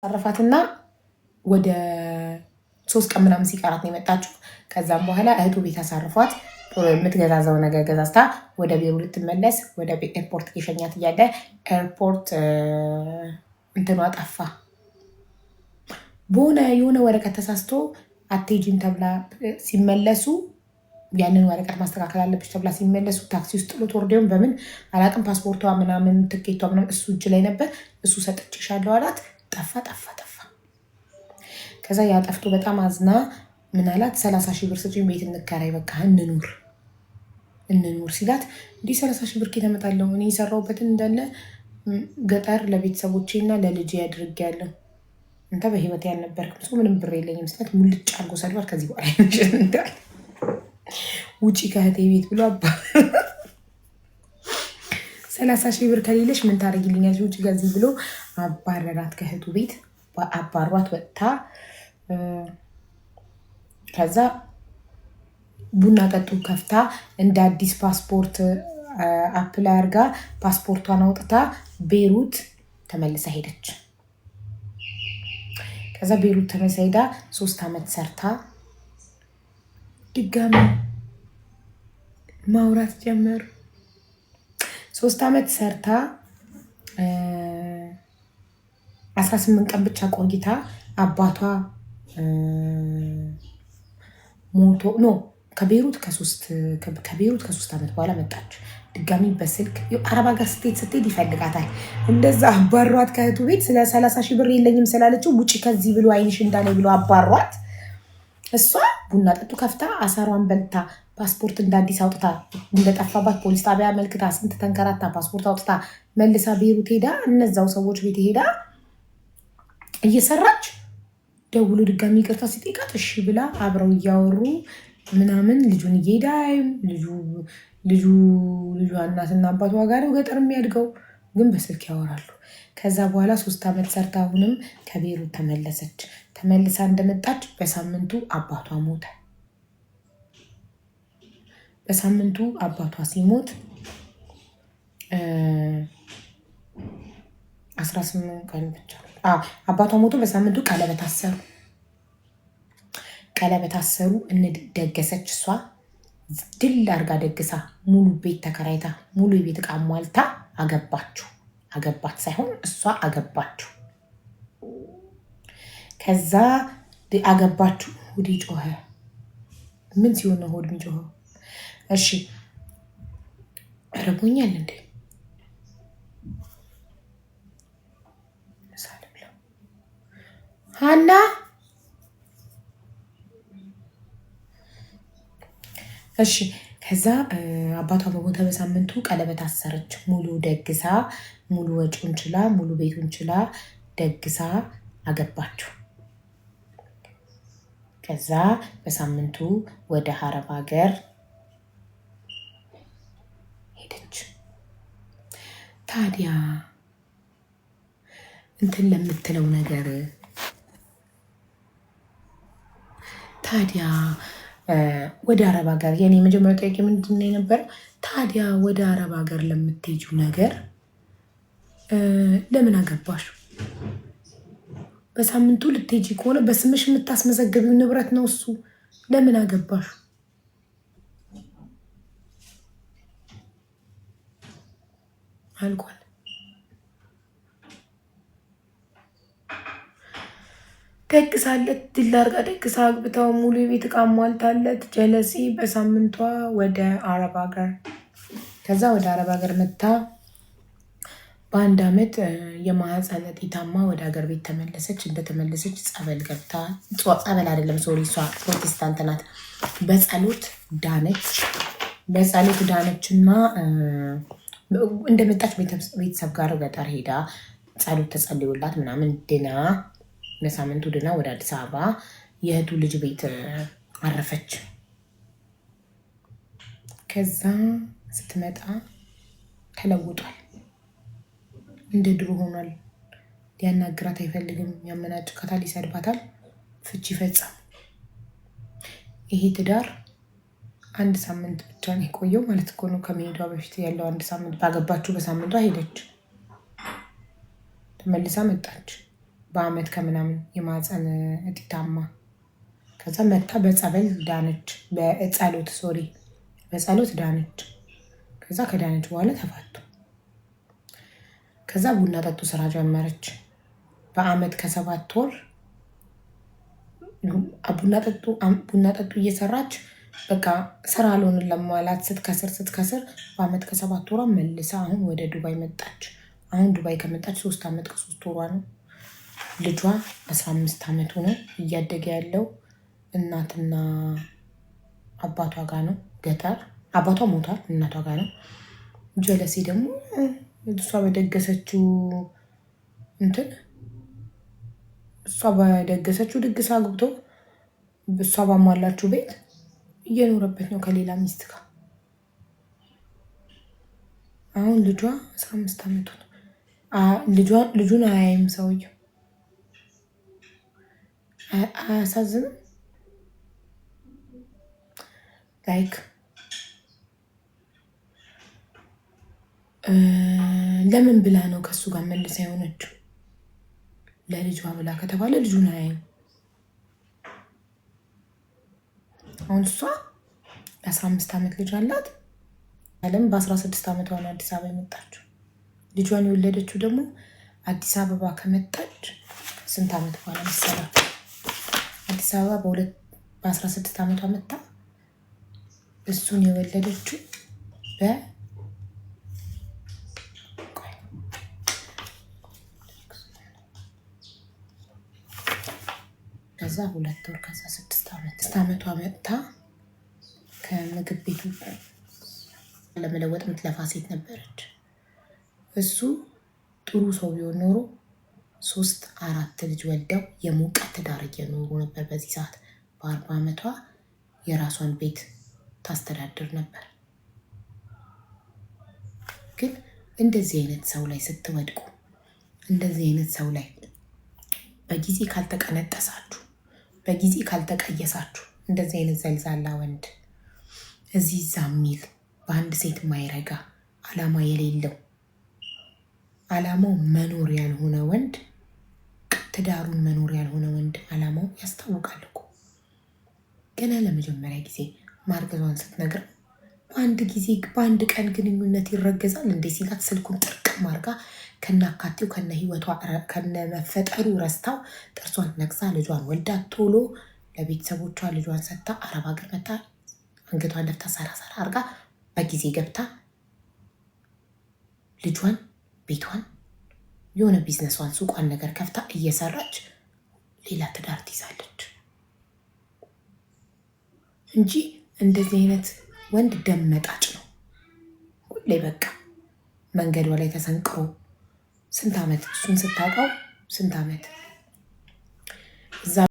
አረፋትና ወደ 3 ቀን ምናምን ሲቀራት ነው የመጣችው። ከዛም በኋላ እህቱ ቤት አሳርፏት የምትገዛዘው ነገር ገዛዝታ ወደ ቤሩት ልትመለስ ወደ ኤርፖርት የሸኛት እያለ ኤርፖርት እንትኗ ጠፋ። በሆነ የሆነ ወረቀት ተሳስቶ አትሄጂም ተብላ ሲመለሱ፣ ያንን ወረቀት ማስተካከል አለብሽ ተብላ ሲመለሱ ታክሲ ውስጥ ጥሎት ወርደውን በምን አላቅም ፓስፖርቷ ምናምን ትኬቷ ምናምን እሱ እጅ ላይ ነበር። እሱ ሰጥቼሻለሁ አላት። ጠፋ፣ ጠፋ፣ ጠፋ። ከዛ ያ ጠፍቶ በጣም አዝና ምን አላት፣ 30,000 ብር ስጪኝ፣ ቤት እንከራይ፣ በቃ እንኑር እንኑር ሲላት፣ እንዲህ 30,000 ብር ከየት አመጣለሁ? እኔ የሰራሁበትን እንዳለ ገጠር ለቤተሰቦቼ እና ለልጄ አድርጌያለሁ። አንተ በህይወት ያልነበርክም ሰው ምንም ብር የለኝም ስላት ሙልጭ አድርጎ ሰድቧል። ከዚህ በኋላ እንዳል ውጪ ከእህቴ ቤት ብሎ አባ 30,000 ብር ከሌለሽ ምን ታደርጊልኛለሽ? ውጪ ከዚህ ብሎ አባረራት። ከእህቱ ቤት አባሯት ወጥታ ከዛ ቡና ጠጡ ከፍታ እንደ አዲስ ፓስፖርት apply አድርጋ ፓስፖርቷን አውጥታ ቤሩት ተመልሳ ሄደች። ከዛ ቤሩት ተመልሳ ሄዳ 3 ዓመት ሰርታ ድጋሚ ማውራት ጀመሩ። 3 ዓመት ሰርታ 18 ቀን ብቻ ቆይታ አባቷ ሞቶ፣ no፣ ከቤሩት ከ3 ዓመት በኋላ መጣች። ድጋሚ በስልክ አረብ ሀገር ስትሄድ ስትሄድ ይፈልጋታል። እንደዛ አባሯት ከእህቱ ቤት ስለ 30,000 ብር የለኝም ስላለችው ውጭ ከዚህ ብሎ አይንሽ እንዳላይ ብሎ አባሯት። እሷ ቡና ጠጡ ከፍታ አሳሯን በልታ ፓስፖርት እንደ አዲስ አውጥታ እንደጠፋባት ፖሊስ ጣቢያ አመልክታ ስንት ተንከራታ ፓስፖርት አውጥታ መልሳ ቤሩት ሄዳ እነዛው ሰዎች ቤት ሄዳ እየሰራች ደውሎ ድጋሚ ይቅርታ ሲጠይቃት እሺ ብላ አብረው እያወሩ ምናምን ልጁን እየሄደ ልጁ ልጁ ልጇ እናትና አባቷ ጋር ነው ገጠር የሚያድገው፣ ግን በስልክ ያወራሉ። ከዛ በኋላ 3 ዓመት ሰርታ አሁንም ከቤሩት ተመለሰች። ተመልሳ እንደመጣች በሳምንቱ አባቷ ሞተ። በሳምንቱ አባቷ ሲሞት 18 ቀን ብቻ አባቷ ሞቶ በሳምንቱ ቀለበት አሰሩ። ቀለበት አሰሩ። እንደገሰች እሷ ድል አድርጋ ደግሳ ሙሉ ቤት ተከራይታ ሙሉ የቤት ዕቃ ሟልታ አገባችሁ። አገባት ሳይሆን እሷ አገባችሁ። ከዛ አገባችሁ። ሆዴ ጮኸ። ምን ሲሆን ነው ሆድ የሚጮኸው? እሺ ረቦኛል እንዴ? ሀና። እሺ፣ ከዛ አባቷ በሞተ በሳምንቱ ቀለበት አሰረች። ሙሉ ደግሳ፣ ሙሉ ወጪውን ችላ፣ ሙሉ ቤቱን ችላ ደግሳ አገባችው። ከዛ በሳምንቱ ወደ አረብ ሀገር ሄደች። ታዲያ እንትን ለምትለው ነገር፣ ታዲያ ወደ አረብ ሀገር፣ የኔ የመጀመሪያው ጥያቄ ምንድን ነው የነበረው? ታዲያ ወደ አረብ ሀገር ለምትሄጂው ነገር ለምን አገባሽ? በሳምንቱ ልትሄጂ ከሆነ በስምሽ የምታስመዘገቢው ንብረት ነው እሱ። ለምን አገባሽ? አልቋል። ደግሳለት ድል አድርጋ ደግሳ አግብታው ሙሉ የቤት ዕቃ ሟልታለት ጀለሴ በሳምንቷ ወደ አረብ ሀገር። ከዛ ወደ አረብ ሀገር መታ በአንድ ዓመት የማህፀን እጢ ታማ ወደ ሀገር ቤት ተመለሰች። እንደተመለሰች ጸበል ገብታ፣ ጸበል አይደለም sorry፣ እሷ ፕሮቴስታንት ናት። በጸሎት ዳነች። በጸሎት ዳነች እና እንደመጣች ቤተሰብ ጋር ገጠር ሄዳ ጸሎት ተጸልዮላት ምናምን ድና፣ በሳምንቱ ድና ወደ አዲስ አበባ የእህቱ ልጅ ቤት አረፈች። ከዛ ስትመጣ ተለውጧል። እንደ ድሮ ሆኗል። ሊያናግራት አይፈልግም። ያመናጭቃታል፣ ይሰድባታል። ፍቺ ፈጸሙ። ይሄ ትዳር አንድ ሳምንት ብቻ ነው የቆየው ማለት እኮ ነው። ከመሄዷ በፊት ያለው አንድ ሳምንት፣ ባገባችው በሳምንቷ ሄደች፣ ተመልሳ መጣች። በአመት ከምናምን የማህፀን እጢ ታማ ከዛ መታ በጸበል ዳነች። በጸሎት፣ sorry፣ በጸሎት ዳነች። ከዛ ከዳነች በኋላ ተፋቱ። ከዛ ቡና ጠጡ ስራ ጀመረች። በአመት ከ7 ወር ቡና ጠጡ እየሰራች በቃ ስራ አልሆን ለማላት ስትከስር ስትከስር በአመት ከ7 ወሯ መልሳ አሁን ወደ ዱባይ መጣች። አሁን ዱባይ ከመጣች 3 ዓመት ከ3 ወሯ ነው። ልጇ 15 ዓመቱ ነው። እያደገ ያለው እናትና አባቷ ጋር ነው። ገጠር አባቷ ሞቷል፣ እናቷ ጋር ነው። ጀለሴ ደግሞ እሷ በደገሰችው እንትን፣ እሷ በደገሰችው ድግስ አግብቶ እሷ ባሟላችው ቤት እየኖረበት ነው ከሌላ ሚስት ጋር። አሁን ልጇ 15 ዓመቱ ነው። ልጁን አያይም ሰውየው። አያሳዝንም? Like ለምን ብላ ነው ከእሱ ጋር መልሳ የሆነችው? ለልጇ ብላ ከተባለ ልጁን አያይም። አሁን እሷ የ15 ዓመት ልጅ አላት። አለም በ16 ዓመቷ ነው አዲስ አበባ የመጣችው። ልጇን የወለደችው ደግሞ አዲስ አበባ ከመጣች ስንት ዓመት በኋላ መሰላት? አዲስ አበባ በ16 ዓመቷ መጣ። እሱን የወለደችው ቆይ፣ ከዛ 2 ወር፣ ከዛ 6 ዓመት፣ 6 ዓመቷ መጥታ ከምግብ ቤቱ ለመለወጥ የምትለፋ ሴት ነበረች። እሱ ጥሩ ሰው ቢሆን ኖሮ ሶስት አራት ልጅ ወልደው የሞቀ ትዳር እየኖሩ ነበር። በዚህ ሰዓት በ40 ዓመቷ የራሷን ቤት ታስተዳድር ነበር። ግን እንደዚህ አይነት ሰው ላይ ስትወድቁ፣ እንደዚህ አይነት ሰው ላይ በጊዜ ካልተቀነጠሳችሁ፣ በጊዜ ካልተቀየሳችሁ፣ እንደዚህ አይነት ዘልዛላ ወንድ፣ እዚህ እዛ የሚል፣ በአንድ ሴት ማይረጋ፣ አላማ የሌለው፣ አላማው መኖር ያልሆነ ወንድ፣ ትዳሩን መኖር ያልሆነ ወንድ አላማው ያስታውቃል እኮ። ገና ለመጀመሪያ ጊዜ ማርገዟን ስትነግር በአንድ ጊዜ በአንድ ቀን ግንኙነት ይረገዛል እንዴ ሲላት ስልኩን ጥርቅም አድርጋ ከናካቴው ከነ ህይወቷ ከነ መፈጠሩ ረስታው ጥርሷን ነቅሳ ልጇን ወልዳ ቶሎ ለቤተሰቦቿ ልጇን ሰጥታ አረብ ሀገር መታ አንገቷን ደፍታ ሰራ ሰራ አርጋ በጊዜ ገብታ ልጇን፣ ቤቷን፣ የሆነ ቢዝነሷን ሱቋን ነገር ከፍታ እየሰራች ሌላ ትዳር ትይዛለች እንጂ እንደዚህ አይነት ወንድ ደም መጣጭ ነው። ሁሌ በቃ መንገዷ ላይ ተሰንቅሮ ስንት ዓመት እሱን ስታውቀው ስንት ዓመት እዛ